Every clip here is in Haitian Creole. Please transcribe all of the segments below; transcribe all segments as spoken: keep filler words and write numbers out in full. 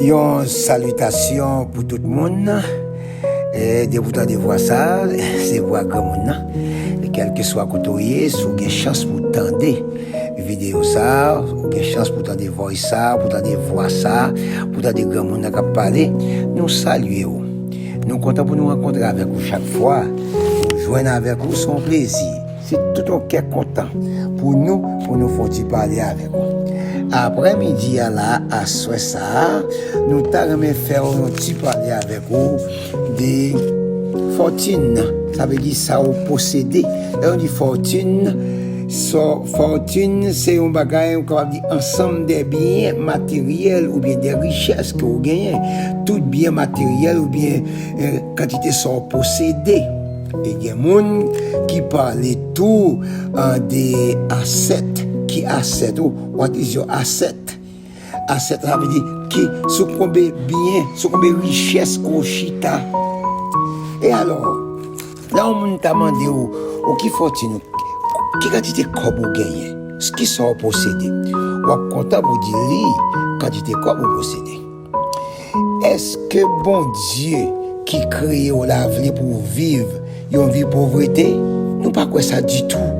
Yon salitasyon pou tout moun. E depi w tande vwa sa, se vwa granmoun nan. E kèlkeswa kote w ye, si w gen chans pou w tande videyo sa, ou gen chans pou w tande voice sa, pou w tande vwa sa, pou w tande granmoun nan k ap pale, nou salye w. Nou kontan pou nou rankontre avèk ou chak fwa. Pou jwenn avèk ou, se yon plezi. Se tout yon kè kontan pou nou, pou nou fè yon ti pale avèk ou. Aprèmidi a la, aswè sa a, nou ta renmen fè yon ti pale avèk ou de fòtin nan. Sa vle di sa ou posede. Lè nou di fòtin, fòtin se yon bagay, ou kapab di ansanm de byen materyèl oubyen de richès ke ou genyen. Tout byen materyèl oubyen eh, kantite sa ou posede. E gen moun ki pale tou ah, de asset. Ki asset ou? What is your asset? Asset sa vle di ki, sou konbe byen, sou konbe richès ke ou chita. E alò, lè yon moun ta mande ou, ou ki fòtin ou, ki kantite kòb ou genyen, ki sa ou posede, w ap kontan pou di li kantite kòb ou posede. Èske Bondye ki kreye w la vle pou w viv yon vi povrete? Nou pa kwè sa ditou.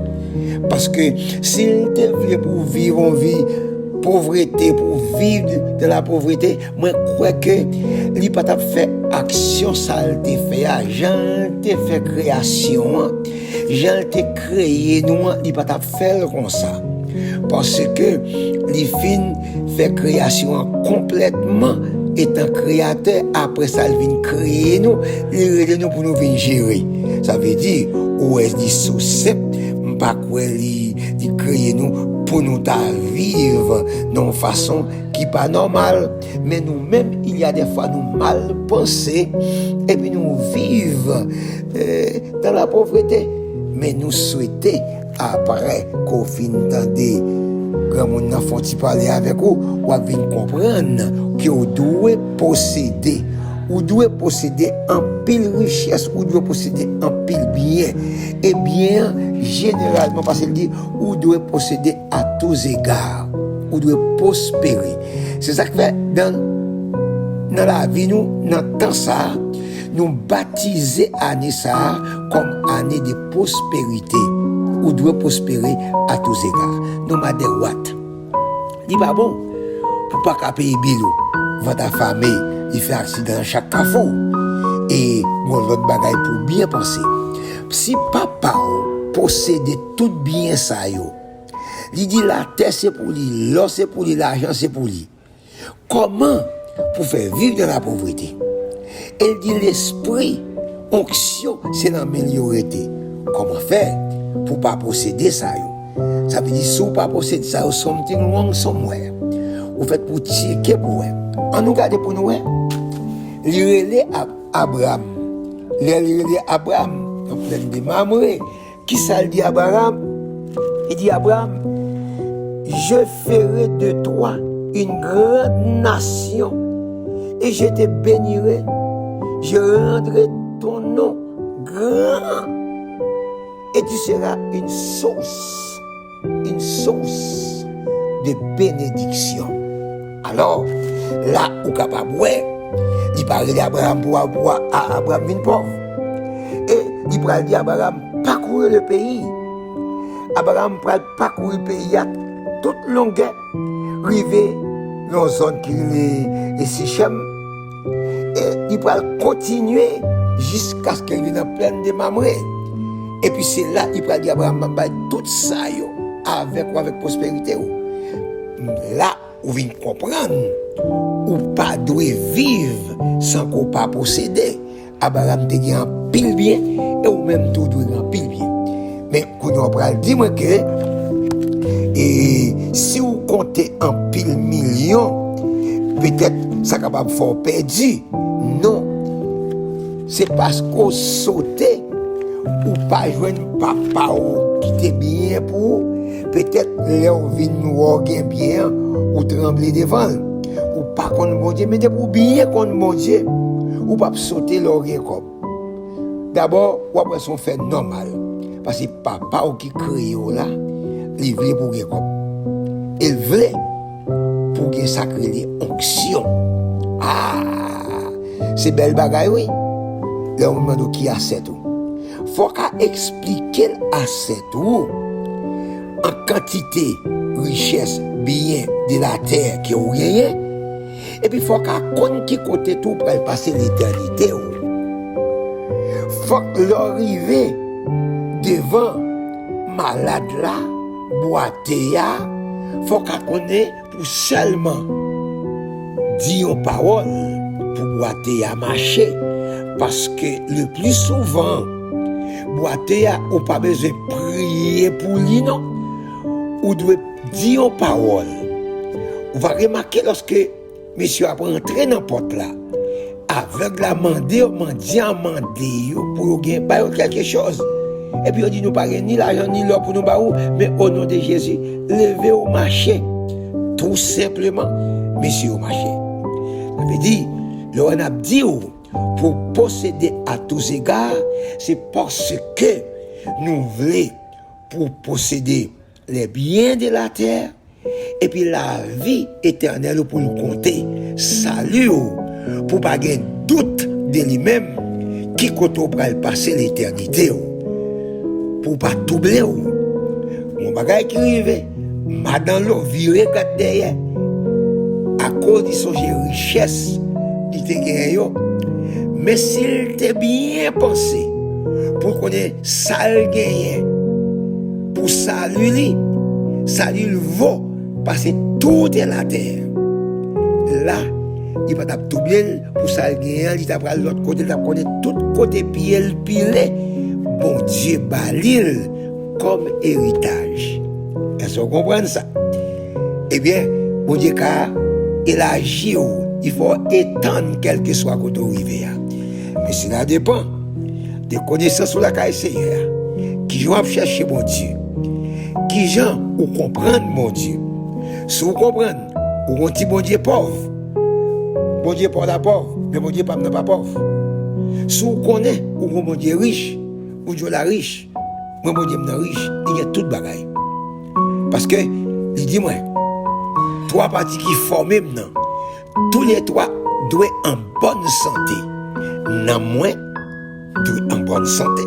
Paske si l te vle pou w viv yon vi povrete, pou w viv dan la povrete, mwen kwè ke li pa t ap fè aksyon sa l te fè a, jan l te fè kreyasyon an, jan l te kreye nou an, li pa t ap fè l konsa. Paske li fin fè kreyasyon an konplètman, etan kreyatè, apre sa l vin kreye nou, li rele nou pou nou vin jere. Sa vle di, ou wè li sou senp, m pa kwè li, li kreye nou pou nou ta viv nan yon fason ki pa nòmal. Men nou menm, il y a des fois nou mal panse, epi nou viv eh, dan la povrete. Men nou swete, apre ke w fin tande granmoun nan fè yon ti pale avèk ou, w ap vin konprann ke w dwe posede. Ou dwe posede anpil richès, ou dwe posede anpil byen. E byen an, jeneralman, paske l di, ou dwe posede à tous égards. Ou dwe pwospere. Se sa k fè, dan, nan lavi nou, nan tan sa a, nou batize ane sa a kòm ane de pwosperite. Ou dwe pwospere à tous égards. No matter what. Li pa bon pou pa ka peye bil ou. Vant afame, li fè aksidan nan chak kafou. E gon lòt bagay pou w byen panse. Si papa w posede tout byen sa yo, li di latè se pou li, lò se pou li, lajan se pou li. Kòman pou fè viv dan lapovrete? E l di lespri, onksyon, se nan men l yo rete. Kòman fè pou pa posede sa yo? Sa vle di, si w pa posede sa yo, something wrong somewhere. Ou fèt pou tcheke pou wè. Ann nou gade pou nou wè. Li rele Ab- Abram. Lè li rele Abram, nan plèn de Mamre, kisa l di Abraham? Li di Abraham, je ferai de toi une grande nation et je te bénirai, je rendrai ton nom grand et tu seras une source, une source de bénédiction. Alò, la ou kapab wè, li pa rele Abraham pou, pou a, Abraham vin pòv. E li pral di Abraham, parcourir le pays. Abraham pral pakouri peyi a tout longè, rive nan yon zòn ki rele Sichem. E li pral kontinye jiskaske li nan plèn de Mamre. Epi se la li pral di Abraham, m ap bay tout sa yo avèk ou, avèk pwosperite ou. La ou vin konprann ou pa dwe viv san ke w pa posede. Abraham te gen anpil byen, e ou menm tou w dwe gen anpil byen. Men kounye a w pral di mwen ke e, si w konte anpil milyon, petèt sa kapab fè w pèdi. Non. Se paske w sote, ou pa jwenn papa w ki te byen pou ou. Petèt lè w vin wè w gen byen an, ou tranble devan l. Ou pa konn Bondye, men depi w byen konn Bondye, ou p ap sote lè w gen kòb. Dabò, w ap wè se yon fè nòmal. Paske papa w ki kreye w la, li vle pou w gen kòb. E l vle pou w gen sa k rele onksyon. Ah, se bèl bagay, wi. Lè yon moun mande w ki asèt ou, fò w ka eksplike l asèt ou an kantite richès, byen de latè ke w genyen. Epi fò w ka konn ki kote tou w pral pase letènite w. Fòk lè w rive devan malad la, bwate a, fò w ka konnen pou sèlman di yon pawòl pou bwate a mache. Paske le pli souvan, bwate a, ou pa bezwen priye pou li, non. Ou dwe di yon pawòl. Ou va remake lòske mesye ap rantre nan pòt la, avèg la mande yo, mandyan an mande yo pou yo gen, ba yo kèlke chòz. Epi yo di, nou pa gen ni lajan ni lò pou nou ba ou, men o non de Jezi, leve w mache. Tou senpleman, mesye yo mache. Sa vle di, lè w wè n ap di w pou posede à tous égards, se paske nou vle pou posede les biens de la terre, epi lavi etènèl ou pou l konte, sali w, pou pa gen dout de li menm, ki kote w pral pase letènite w, pou w pa twouble w. Yon bagay ki rive, madanlo vire gad dèyè, akoz li sonje richès li te genyen yo. Men si l te byen panse pou l konnen sa l genyen pou sali li, sali l vo pase tout latè. La, li pa t ap twouble l pou sa l genyen an, li ta pral lòt kote, li t ap konnen tout kote pye l pile, Bondye ba li l kòm eritaj. Èske w konprann sa? Ebyen, Bondye ka elaji w, li fè w etann kèlkeswa kote w rive a. Men sila depan de konesans ou lakay Senyè a. Kijan w ap chèche Bondye? Kijan ou konprann Bondye? Si w konprann, ou gon ti Bondye pòv. Bondye pa w la pòv, men Bondye pa m nan pa pòv. Si w konnen ou gon Bondye rich, ou di w la rich, mwen Bondye m nan rich, li gen tout bagay. Paske li di mwen, twa pati ki fòme m nan, toulètwa dwe an bòn sante. Nanm mwen dwe an bòn sante.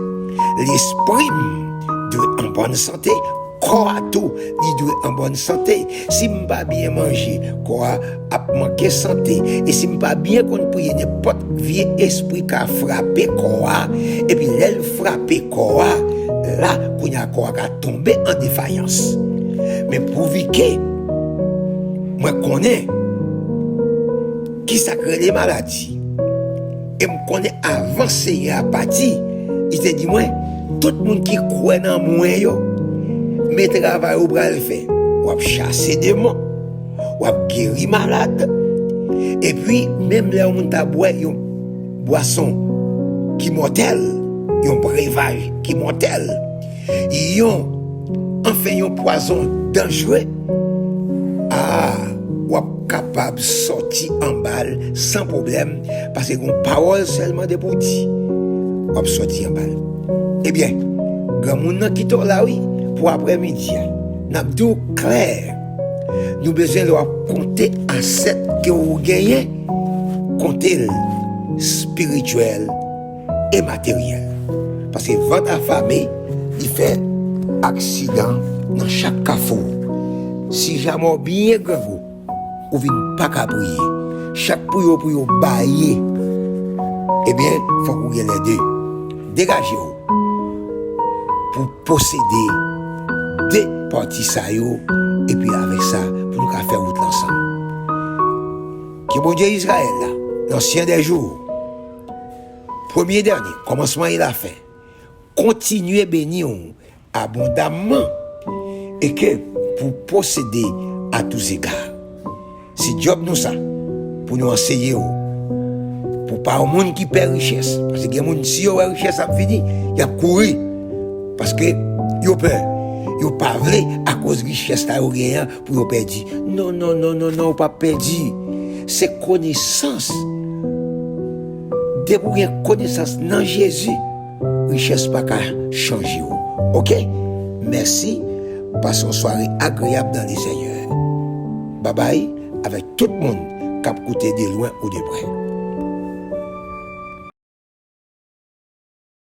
Lespri m dwe an bòn sante. Kò a tou, li dwe an bòn sante. Si m pa byen manje, kò a ap manke sante. E si m pa byen konn priye, nenpòt vye espri ka frape kò a. Epi lè l frape kò a, la, kounye a kò a ka tonbe an defayans. Men pouvi ke mwen konnen ki sa k rele maladi. E m konnen avan Senyè a pati, li te di mwen, tout moun ki kwè nan mwen yo, men travay ou pral fè. W ap chase demon, w ap geri malad. Epi, menm lè yon moun ta bwè yon bwason ki mòtèl, yon brevaj ki mòtèl, yon, anfen, yon pwazon danjre, a, w ap kapab sòti anba l san pwoblèm, paske gon pawòl sèlman depi w di, w ap sòti anba l. Ebyen, granmoun nan kite w la wi, pou aprèmidi a. N ap di w klè, nou bezwen lè w ap konte asèt ke w genyen, konte l espirityèl e materyèl. Paske vant afame, li fè aksidan nan chak kafou. Si jamè w byen grangou, ou vin pa ka priye. Chak priye w priye w baye, ebyen, fòk ou gen lè de. Degaje w pou posede de pati sa yo, epi avèk sa, pou nou ka fè wout la ansanm. Ke Bondye Izrayèl la, Lansyen dè jou, premye dènye, kòmansman e lafen, kontinye beni w abondamman e ke pou posede à tous égards. Se djòb nou sa, pou nou anseye w. Pou pa yon moun ki pè richès. Paske gen moun, si yo wè richès ap vini, y ap kouri. Paske yo pè. Yo pa vle, akoz richès la yo genyen an, pou yo pèdi. Non, non, non, non, non, ou p ap pèdi. Se konesans. Depi w gen konesans nan Jezi, richès pa ka chanje w. Oke? Mèsi. Pase yon sware agreyab nan le Senyè. Babay, avèk tout moun k ap koute de lwen ou de prè.